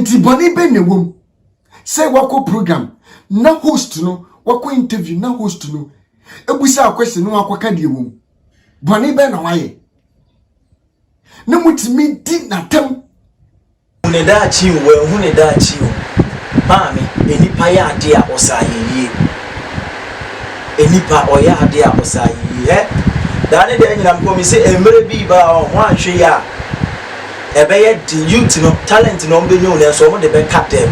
Nti bɔne bɛn na ɛwɔ mu sɛ wakɔ program na host no wakɔ interview na host no ebusa question na wakɔka deɛ ɛwɔ mu? Bɔne bɛn na wayɛ na mutumi di n'atam? Ne daakye o, wɔahu ne daakye o. Maame, enipa yɛ adeɛ a ɔsa ayɛ yie. Enipa ɔyɛ adeɛ a ɔsa ayɛ yie. Ɛ daa ne deɛ nyinam kɔmi sɛ mmerɛ bi ba a ɔho anhwɛ yi a, ɛbɛyɛ den. Youth no talent na ɔmo bɛnya o, nanso ɔmo de bɛka dɛm.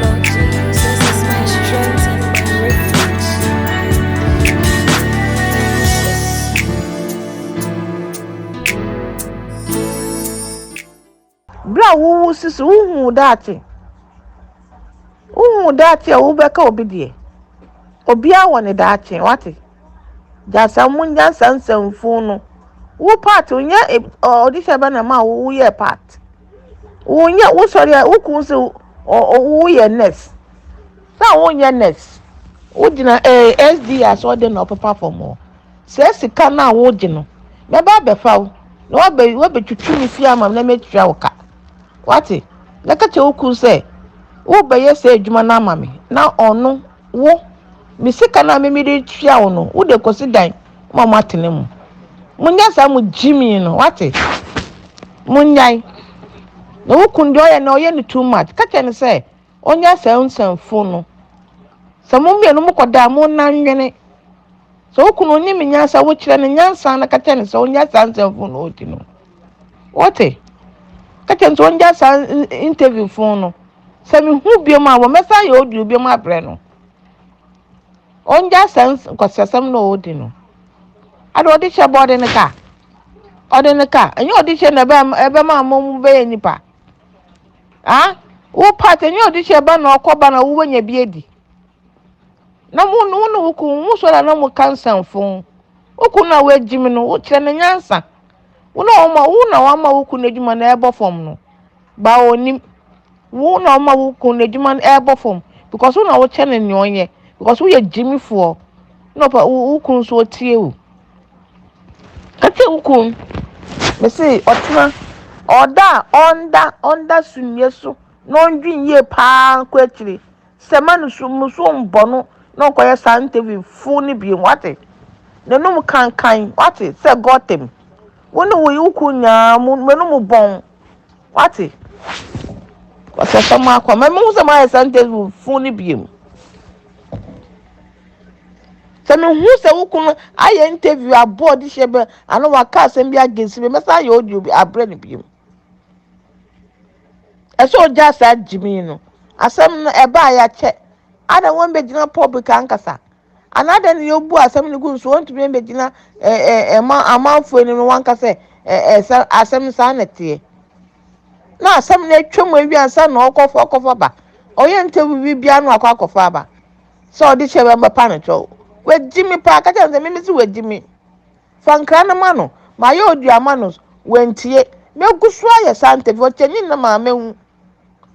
Lord Jesus is my strength and my refuge. Jesus. Berɛ a wowu si so, wohu wo daakye. Wohu wo daakye a wobɛka obi deɛ. Obiara wɔ ne daakye, wate? Gya saa munya saa nsɛmfuu no. Wo part nyɛ ɔde bɛ na ma wo woyɛ part. Wonyɛ wosɔre a wo kun sɛ woyɛ nurse. Sɛ wonyɛ nurse, wogyina SD asɔre na ɔpepa fam hɔ. Sɛ sika no a wogye no, mɛba abɛfa wo na wabɛ wabɛtwitwi me fie ama me na mɛtua wo ka. Wate? Na ka kyerɛ wo kun sɛ wobɛyɛ sɛ adwuma no ama me na ɔno wo me sika no a meme de tua wo no, wode kɔsi dan ma mo atena mu. Munya saa mo gyimi no, wate? Munyae. Na wo kun deɛ ɔyɛ no, ɔyɛ no too much. Ka kyerɛ no sɛ ɔnya saa nsɛmfo no. Sɛ mo mmienu mokɔda a, mo nan nwene. Sɛ wo kunu onim nyansa, wokyerɛ no nyansa na ka kyerɛ no sɛ ɔnya saa nsɛmfo no ɔdi no. Wote? Ka kyerɛ no sɛ ɔnya saa interview fo no. Sɛ mehu biom a, wɔmɛsan yɛ audio biom abrɛ no. Ɔnya saa nkɔsɛsɛm na ɔdi no. Ade ɔde hyɛ bɔ ɔde ne ka. Ɔde ne ka. Ɛnyɛ ɔde hyɛ na ɛbɛma mo mo bɛyɛ nipa. Ah? Wo part ɛnyɛ ɔde hyɛ ba na ɔkɔ ba na wo bɛnya bi adi. Na mo wo ne wo kun mo sɔrɔ na mo ka nsɛmfo. Wo kun na woagyi mi no, wo kyerɛ no nyansa. Wo na wɔma wo na wama wo kun n'adwuma na ɛbɔ fam no. Ba onim. Wo na wɔma wo kun n'adwuma no ɛbɔ fam because wo na wokyɛ no nea ɔnyɛ because woyɛ gyimifoɔ. Na ɔpɛ wo kun nso otie wo. Kate wo kun. Mese ɔtena ɔda a ɔnda sunnua so na ɔndwen yie paa nkɔ akyiri. Sɛ ma no so mo so mbɔ no na ɔnkɔyɛ saa interview fo no bio, wate? N'anum kankan, wate? Sɛ gɔtem. Wo ne wo kun nyinaa mo m'anum bɔn, wate? Kɔsɛsɛm akɔ. Ma mehu sɛ moayɛ saa interview fo no bio. Sɛ mehu sɛ wo kunu ayɛ interview abɔ ɔde hyɛ bɛ ana waka asɛm bi against me, mɛsan ayɛ audio bi abrɛ no bio. Ɛsɛ ɔgya saa gyimi no. Asɛm no ɛbaa yɛakyɛ. Ada wɔn bɛgyina public ankasa. Anaa da ne yɛbu asɛm no gu nso wɔntumi bɛgyina ɛɛ ɛma amanfoɔ anim no wanka sɛ ɛɛ ɛsɛ asɛm no saa na ɛteɛ. Na asɛm no atwa mu awie ansa na ɔkɔfa ba. Ɔyɛ interview bi biara no akɔ akɔfa aba. Sɛ ɔde hyɛ bɛ bɛpa no kyɛw. Wagyi mi paa, ka kyerɛ no sɛ mimi si wagyi mi. Fa nkra no ma no. Ma yɛ audio ama no wantie. Megu so ayɛ saa interview ɔkyɛ nye nam a mehu.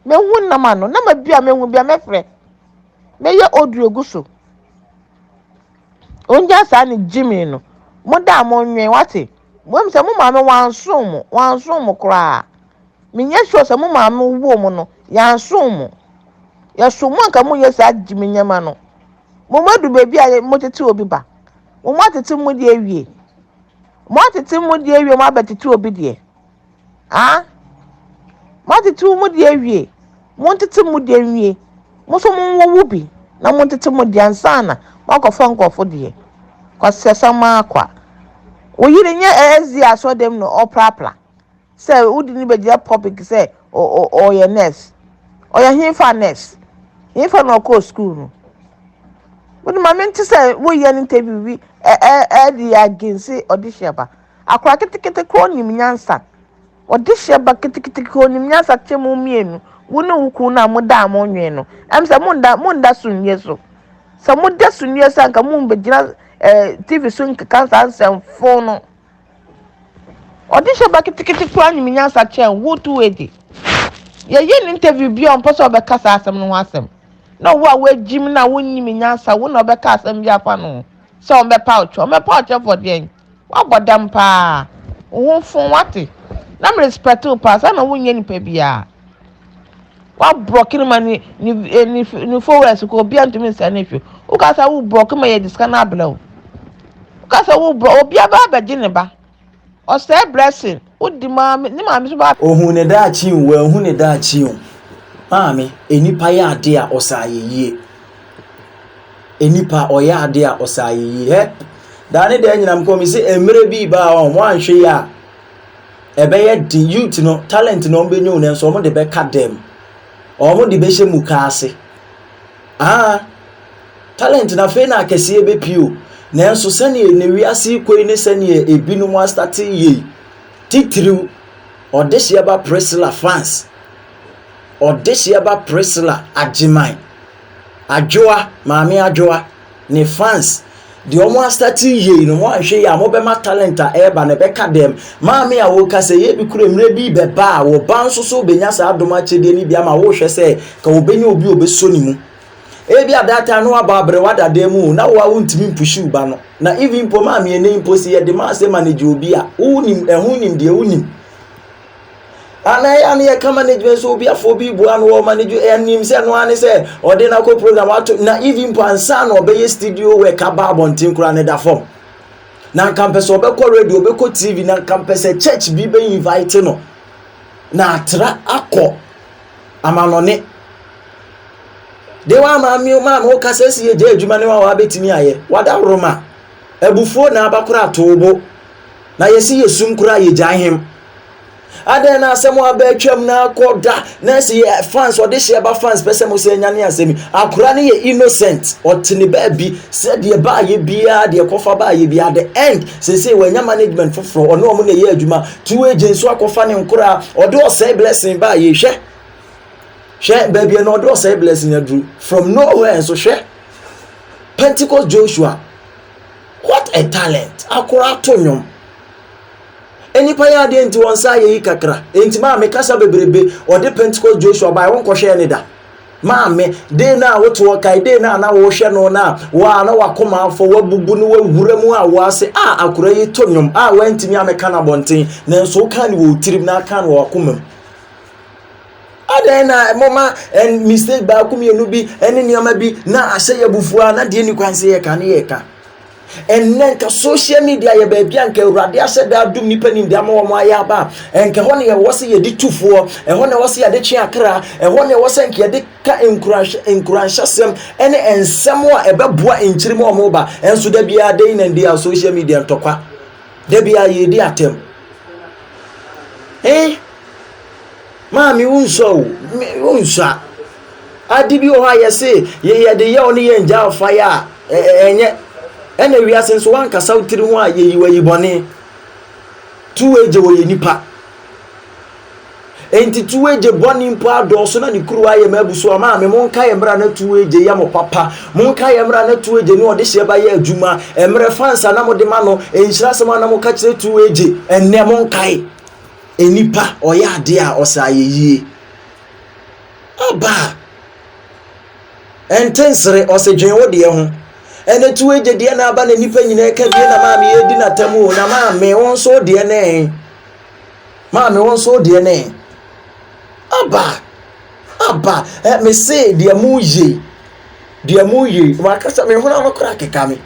Mehu nam ano. Nama bi a mehu bi a mɛfrɛ. Mɛyɛ audio gu so. Ongya saa ne gyimi no. Mo da a mo nwen, wate? Mo sɛ mo maame wanso mo, wanso mo koraa. Menyɛ sure sɛ mo maame wo mo no, yanso mo. Yɛso mo anka mo nyɛ saa gyimi nneɛma no. Mo mo adu baabi a mo tete obi ba. Mo mo atete mo deɛ awie. Mo atete mo deɛ awie, mo abɛtete obi deɛ. Ah? Mo atete mo deɛ awie. Mo ntete mo deɛ nwie. Mo nso mo nwowo bi na mo ntete mo deɛ ansa na mo akɔfa nkɔfo deɛ. Kwasiasɛm akwa. Wo yere nyɛ SD asɔdɛm no ɔprapra. Sɛ wodi ne bɛgyina public sɛ ɔyɛ nurse. Ɔyɛ hemfa nurse? Hemfa na ɔkɔɔ school no? Wode ma mente sɛ woyɛ no interview bi ɛde against ɔde hyɛ ba. Akora ketekete kora onim nyansa. Ɔde hyɛ ba ketekete kora onim nyansa kyɛ mu mmienu. Wo ne wo kun na mo da a mo nwen no. Ɛm sɛ mo nda sunnue so. Sɛ mo da sunnue so anka mo mbɛgyina TV so nkeka saa nsɛmfo no. Ɔde hyɛ ba ketekete kora nim nyansa kyɛn wo tu edi. Yɛyɛ no interview bi a ɔmpɛ sɛ ɔbɛka saa asɛm no ho asɛm. Na wo a woagyim na wonnyim nyansa wo na ɔbɛka asɛm bi afa no ho sɛ ɔmbɛpa wo kyɛw. Ɔmbɛpa wo kyɛw for deɛn? Woabɔ dam paa. Wo ho fon wate. Na me respect wo paa saa na wonyɛ nipa biara. Woabrɔke no ma ne ne eh, ne ne followers kɔ obiara ntumi nsɛn ne hwee. Woka sɛ wo brɔke ma yɛde sika no abrɛ wo. Woka sɛ wo brɔ obiara bɛ abɛgye ne ba. Ɔsɛe blessing. Wodi maame ne maame so ba. Ohun ne daakye o, wanhu ne daakye o. Maame, nnipa yɛ ade a ɔsɛ ayɛyie. Nnipa ɔyɛ ade a ɔsɛ ayɛyie. Hɛ, daa ne daa nyinam kɔ me se mmerɛ bi ba a wɔn anhwɛ yi a ɛbɛyɛ den youth no talent na wɔn bɛnya o nanso wɔn de bɛka dɛm. Wɔn de bɛhyɛ muka ase. Ah, Talent no afei na akɛseɛ bɛpie o, nanso sɛdeɛ ne wiase rekɔ yi ne sɛdeɛ ebinom astate yɛ yi, titiriw ɔdehyeɛ ba Priscilla fans, ɔdehyeɛ ba Priscilla Agyeman, Adwoa, Maame Adwoa, ne fans, deɛ wɔn astate yɛ yi no, wɔn anhwɛ yi a wɔbɛma talent a ɛreba no ɛbɛka dɛm. Maame a wɔka sɛ yɛ bi kura mmerɛ bi bɛba a, wɔba nso so bɛnya saa adom akyɛdeɛ no bi ama wɔrehwɛ sɛ ka wɔbɛnya obi a ɔbɛsɔ ne mu. Ebia that time no wabɔ aberewa dada mu o, na wo a wontumi mpushi wo ba no. Na even mpo maame ɛnɛ mpo sɛ yɛde maa sɛ manage obi a, wonim ɛho nim deɛ wonim. Ana ɛyɛ ano yɛka management sɛ obi afɔ obi boa no wɔ manage ɛnim sɛ no ane sɛ ɔde no akɔ program ato na even mpo ansa na ɔbɛyɛ studio work aba abɔnten koraa ne da fam. Na nka mpɛ sɛ ɔbɛkɔ radio ɔbɛkɔ TV na nka mpɛ sɛ church bi bɛ invite no na atra akɔ amanɔne. De wa maame o maame wo kasa si yɛ gya adwuma ne wa wa betumi ayɛ wada roma abufuo na aba kora to bo na yɛsi yɛ sum kora yɛ gya hem adɛn na asɛm aba atwam na akɔ da na ɛsi yɛ fans ɔde hyɛ ba fans pɛ sɛ mo sɛ nya ne asɛm yi akora ne yɛ innocent ɔte ne baabi sɛ deɛ baayɛ biara deɛ kɔfa baayɛ biara the end sese wanya management foforɔ ɔne ɔmo na ɛyɛ adwuma two agents so akɔfa ne nkora ɔde ɔsɛe blessing baayɛ hwɛ Hwɛ baabi a na ɔde ɔsɛe blessing aduru from nowhere nso hwɛ Pentecost Joshua what a talent akora ato nnwom nnipa yɛ adeɛ nti wɔn nsa ayɛ yi kakra nti maame kasa bebrebe ɔde Pentecost Joshua baa wɔn nkɔhwɛ ne da maame dee na a wote hɔ kae dee na a na wɔhwɛ no na wɔa na wakoma afɔ wabubu no wawura mu a wɔase a akora yi to nnwom a wɔantumi amɛka no abɔnten nanso woka ne wɔ tirim na aka no wɔ wakoma mu Adɛn na moma mistake baako mmienu bi ne nneɛma bi na ahyɛ yɛ abufuo a na deɛ ni kwan sɛ yɛka ne yɛka. Ɛnnɛ nka social media yɛ baabi a nka Awurade ahyɛ da adom nnipa nimdeɛ ama wɔn ayɛ aba a, nka ɛhɔ na yɛwɔ sɛ yɛde tu foɔ, ɛhɔ na ɛwɔ sɛ yɛde twe akra, ɛhɔ na ɛwɔ sɛ nka yɛde ka nkuranhyɛsɛm ne nsɛm a ɛbɛboa nkyiri ma wɔn ba. Ɛnso da biara day in and day out social media ntɔkwa. Da biara yɛredi atɛm. Eh? Maame wonsua o, wonsua. Ade bi wɔ hɔ a yɛse yɛde yɛ wo ne yɛn gya ɔfa yɛ a ɛnyɛ. Ɛna wiase nso wankasa wo tiri ho a yɛyi wayi bɔne. Tuwegye wɔ yɛ nipa. Enti tuwegye bɔne mpo adɔɔso na ne kuruwa ayɛ ma abu so a maame monka yɛ mmra na tuwegye yɛ mo papa. Monka yɛ mmra na tuwegye ne ɔde hyeɛ ba yɛ adwuma. Mmerɛ fansa na mode ma no, nhyira asɛm a na moka kyerɛ tuwegye ɛnnɛ monkae. Nnipa ɔyɛ adeɛ a ɔsɛ ayɛyie. Aba ɛnte nsere ɔsɛ dwen wo deɛ ho. Ɛnɛ tu egye deɛ na aba na nnipa nyinaa ka bie na maame yɛdi n'atam o na maame wo nso deɛ ne maame wo nso deɛ ne aba aba ɛ me se deɛ mo yie deɛ mo yie wakasa me hono ano koraa keka me.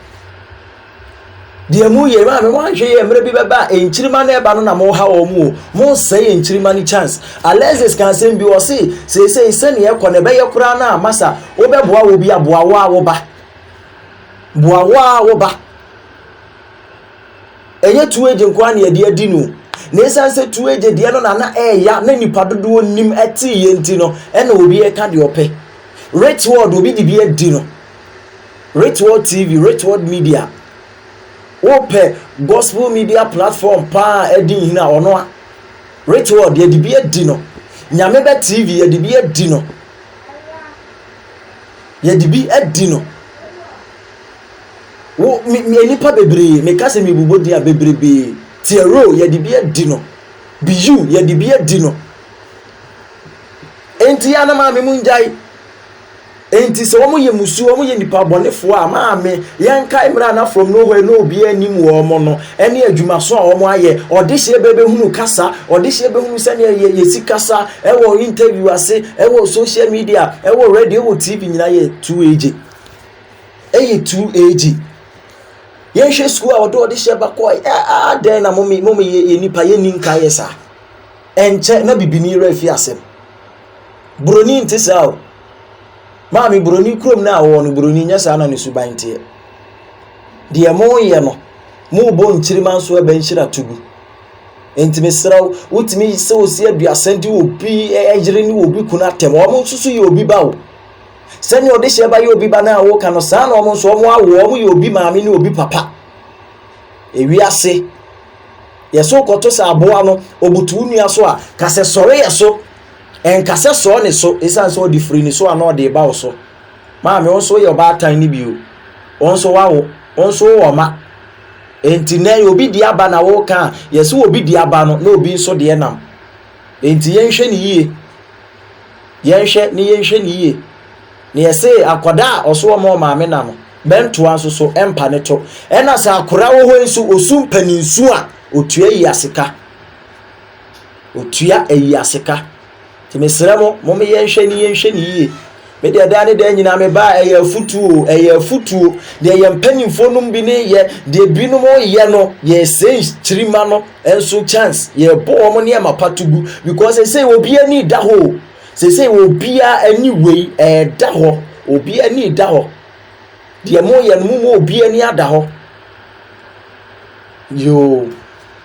Deɛ mo yɛ maame mo anhwɛ yɛ mmerɛ bi bɛba a nkyirima na ɛba no na mo ha wɔn o mo nsɛe yɛ nkyirima no chance Alexis ka asɛm bi ɔse seesei sɛnea ɛkɔ na ɛbɛyɛ koraa no a masa wobɛboa wo bi a boa wo a wo ba boa wo a wo ba ɛnyɛ tu agye nko a na yɛde adi no na ɛsiane sɛ tu agye deɛ no na na ɛɛya na nipa dodoɔ nim ɛte yɛ nti no ɛna obi ɛka deɛ ɔpɛ rich world obi de bi adi no Rich World TV, Rich World Media. Wopɛ gospel media platform paa a ɛdi nhini a ɔno a. Rich World yɛde bi adi no. Nyame bɛ TV yɛde bi adi no. Yɛde bi adi no. Wo me me nipa bebree meka sɛ mebobɔ din a bebrebee. Tiero yɛde bi adi no. Biyu yɛde bi adi no. Enti yɛ a na maame mo ngyae. Enti sɛ wɔn yɛ musuo, wɔn yɛ nipa bɔnefoɔ a, maame, yɛnkae mmerɛ a na from nowhere na obiara nnim wɔn no, ɛne adwumaso a wɔn ayɛ, ɔdehyeɛ bɛ bɛhunu kasa, ɔdehyeɛ bɛhunu sɛdeɛ yɛ yɛsi kasa ɛwɔ interview ase, ɛwɔ social media, ɛwɔ radio, ɛwɔ TV nyinaa yɛ 2AG. Ɛyɛ 2AG. Yɛnhwɛ sukuu a ɔde ɔdehyeɛ ba kɔɛ, adɛn na mo mo yɛ nipa yɛnni nkaeɛ saa. Ɛnkyɛ na bibini werɛ afi asɛm. Buroni nte saa o. Maame buroni kurom no a wɔwɔ no buroni nyɛ saa na ne suban teɛ. Deɛ moyɛ no, mobɔ nkyirima nso ɛbɛ nhyira to gu. Nti mesrɛ wo, wotumi sɛ osi aduasa di obi yere ne obi kunu atɛm. Wɔn nso so yɛ obi ba o. Sɛnea ɔde hyɛ ba yɛ obi ba no a woka no, saa na wɔn nso wɔn awo wɔn yɛ obi maame ne obi papa. Ewiase Yɛ so kɔto sɛ aboa no, ɔbutu wo nua so a, ka sɛ sɔre yɛ so. Ɛnka sɛ sɔɔ ne so, ɛsiane sɛ ɔde firi ne so a na ɔde reba wo so. Maame, wo nso woyɛ ɔbaatan no bio. Wo nso woawo, wo nso wowɔ mma. Enti nɛ obi di aba na woka a, yɛsɛ obi di aba no na obi nso deɛ nam. Enti yɛnhwɛ ne yie. Yɛnhwɛ ne yɛnhwɛ ne yie. Na yɛse akwadaa a ɔso ɔma ɔmaame na no, bɛntoa nso so ɛmpa ne to. Ɛna sɛ akwadaa wɔ hɔ yi nso osu mpaninsu a, otua ayiaseka. Otua ayiaseka. Nti mesrɛ mo, mom yɛnhwɛ ne yɛnhwɛ ne yie. Me deɛ daa ne daa nyinaa me ba ɛyɛ afutuo, ɛyɛ afutuo. Deɛ yɛn mpanimfoɔ nom bi ne yɛ, deɛ binom yɛ no, yɛsɛe kyirima no nso chance. Yɛbɔ wɔn nneɛma pa to gu because ɛsɛ obi ani da hɔ o. Seesei obiara ani wei ɛreda hɔ, obiara ani reda hɔ. Deɛ moreyɛ no, momma obiara ani ada hɔ. Yoo,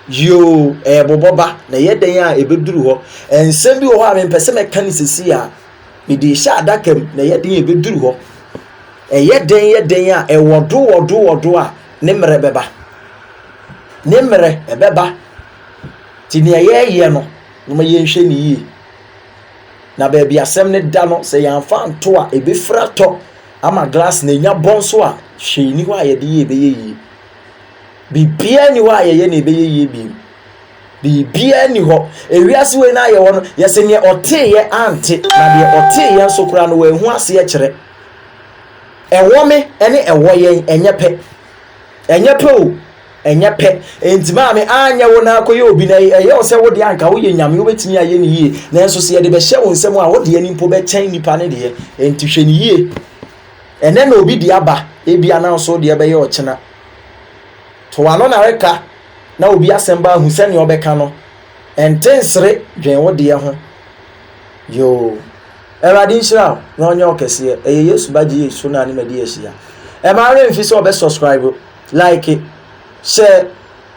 yoo, ɛrebobɔ ba, na ɛyɛ dɛn a ɛbɛduru hɔ. Nsɛm bi wɔ hɔ a mempɛ sɛ mɛka no seesei a, mede rehyɛ adaka mu, na ɛyɛ dɛn a ɛbɛduru hɔ. Ɛyɛ dɛn yɛ dɛn a ɛwɔ do wɔ do wɔ do a, ne mmerɛ bɛba. Ne mmerɛ ɛbɛba. Nti deɛ yɛreyɛ no, momma yɛnhwɛ no yie. Na baabi asɛm no da no, sɛ yɛamfa anto a, ɛbɛfiri atɔ ama glass na ɛnya bɔ nso a, hwee nni hɔ a yɛde yɛ ɛbɛyɛ yie. Biribiara nni hɔ a yɛyɛ na ɛbɛyɛ yie bio. Biribiara nni hɔ. Ewiase wei no a yɛwɔ no, yɛsɛ neɛ ɔteeɛ ante, na deɛ ɔteeɛ nso koraa no wanhu aseɛ kyerɛ. Ɛwɔ me ne ɛwɔ yɛn, ɛnyɛ pɛ. Ɛnyɛ pɛ o. Ɛnyɛ pɛ. Enti maame anyɛ wo na akɔyɛ obi na ɛyɛ wo sɛ wo deɛ anka woyɛ nyame wobɛtumi ayɛ no yie. Nanso sɛ yɛde bɛhyɛ wo nsam a wo deɛ no mpo bɛkyɛn nipa no deɛ. Enti hwɛ no yie. Ɛnɛ na obi deɛ aba, ebia na nso wo deɛ bɛyɛ ɔkyena. To w'ano na reka na obi asɛm ba ahu sɛnea ɔbɛka no. Ɛnte nsere, dwen wo deɛ ho. Yoo. Awurade nhyira wo na ɔnyɛ wo kɛseɛ. Ɛyɛ Yesu ba GH so na ne madi ahyia. Ɛma werɛ mfi sɛ ɔbɛ subscribe. Like, share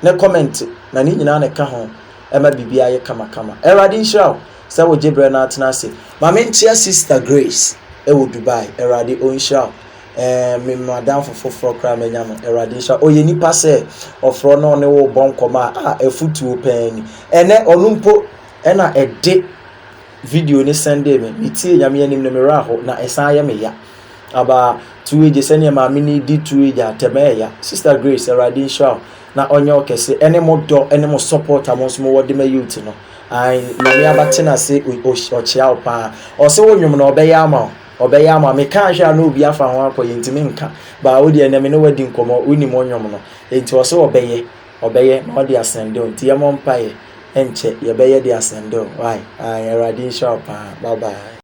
ne comment na ne nyinaa na ɛka ho ɛma biribiara yɛ kamakama. Awurade nhyira wo sɛ wogye berɛ na atena ase. Ma menkyea Sister Grace ɛwɔ Dubai. Awurade ɔnhyira wo. Ɛɛ me madamfo foforɔ koraa manya no. Awurade nhyira wo. Ɔyɛ nipa sɛ ɔfrɛ na ɔne wo bɔ nkɔmmɔ a, a afutuo pɛn ni. Ɛnɛ ɔno mpo ɛna ɛde video ne sɛndee me. Metie Nyame anim no me werɛ aho na ɛsan yɛ me ya. Aba tuage sɛdeɛ maame no redi tuage a tɛm ɛɛya. Sister Grace Awurade nhyira wo na ɔnyɛ wo kɛse ɛne mo dɔ ɛne mo support a mo nso mo wɔ de ma youth no. Ae Nyame aba tena ase ɔkyea wo paa. Ɔse wo nwom no ɔbɛyɛ ama wo. Ɔbɛyɛ ama wo. Meka ahwɛ a na obi afa ho akɔ yɛ ntimi nka. Baa wo deɛ ɛnɛ me ne wo adi nkɔmmɔ wonim wo nwom no. Enti ɔse ɔbɛyɛ ɔbɛyɛ na ɔde asɛnde wo. Nti yɛmmɔ mpaeɛ ɛnkyɛ yɛbɛyɛ de asɛnde wo. Wai ae Awurade nhyira wo paa. Bye bye.